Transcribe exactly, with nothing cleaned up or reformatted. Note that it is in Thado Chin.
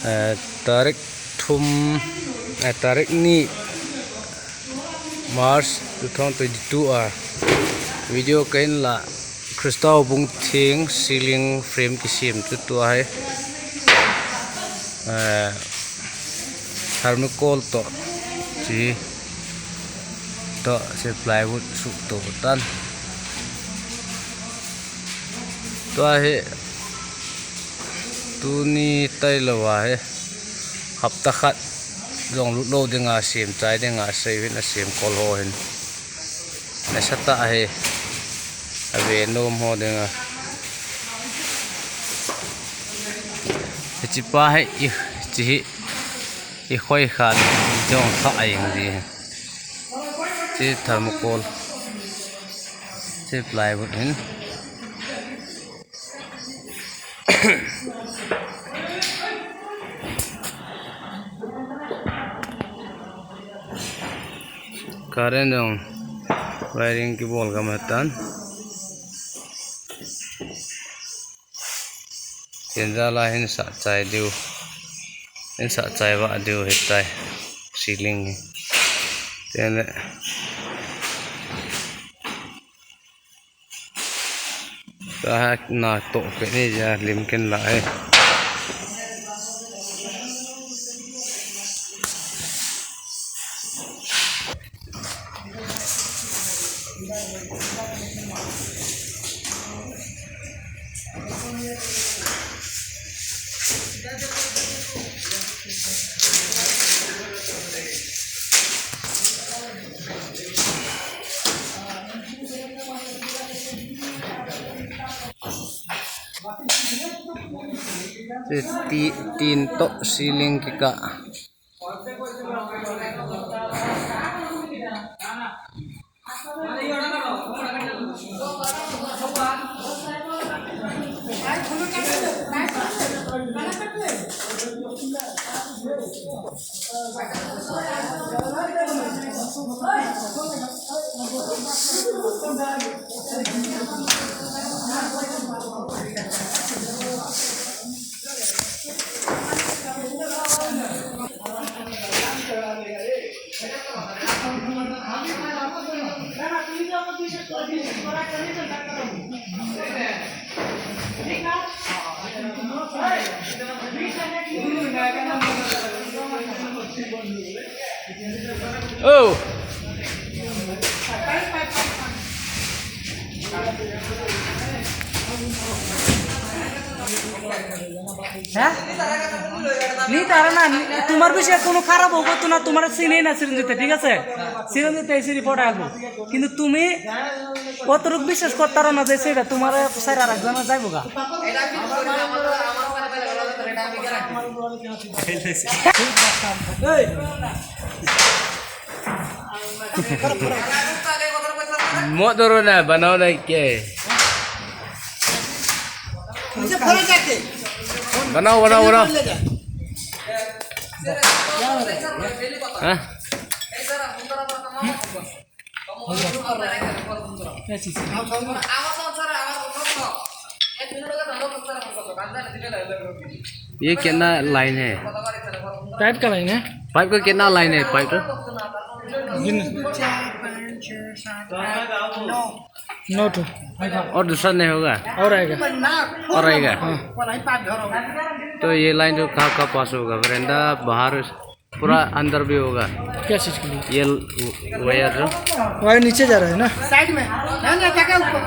Eh, tarik thum, eh, tarik ni March two thousand twenty-two a video kahin la Christa bung thing ceiling frame kisem chu tua hi, eh, thermocol to chi to se plywood su to tan tua hi. Tuni tailou a hi hapta khat jong lut lou dinga sem chai dinga sei hin a sem kol ho hin. Nasatah hi ave nom ho dinga. Hichi pa hi i chi hi i khoi khan jong kha a ing di. Chi thermocol. Chi plywood hin. Current jong wiring kibol gam hatan. Tin jala hin sa chai diu. Hin sa chai va diu hitai. Ceiling hi. Tin le. Tua hi na toh peh ni ja lim ken la e. Ti-, tin toh ceiling kikah. Oh. হ্যাঁ? নি তারা না, নি-, তোমার বিষয়ে কোনো খারাপ হোক তো না, তোমার চিনেই না চিরঞ্জিতে, ঠিক আছে? চিরঞ্জিতে এসে রিপোর্ট আসবো। কিন্তু তুমি অতটুকু বিশ্বাস করতে পারো না যে সেটা তোমার স্যার আর একজন যাইবো গা। Mo doro na, banao na ke. Banao, banao, banao. Ha? ये कितना लाइन है? पाइप का लाइन है? पाइप का कितना लाइन है, पाइप का? चार, पाँच, छः, सात, आठ, नौ। नौ तो। और दूसरा नहीं होगा? और आएगा। और आएगा? हाँ। तो ये लाइन तो कहाँ, कहाँ पास होगा? बरंडा, बाहर, पूरा अंदर भी होगा। क्या चीज के लिए? ये ल-, वायर जो। वायर नीचे जा रहा है ना? साइड में। ध्यान रखिएगा ऊपर।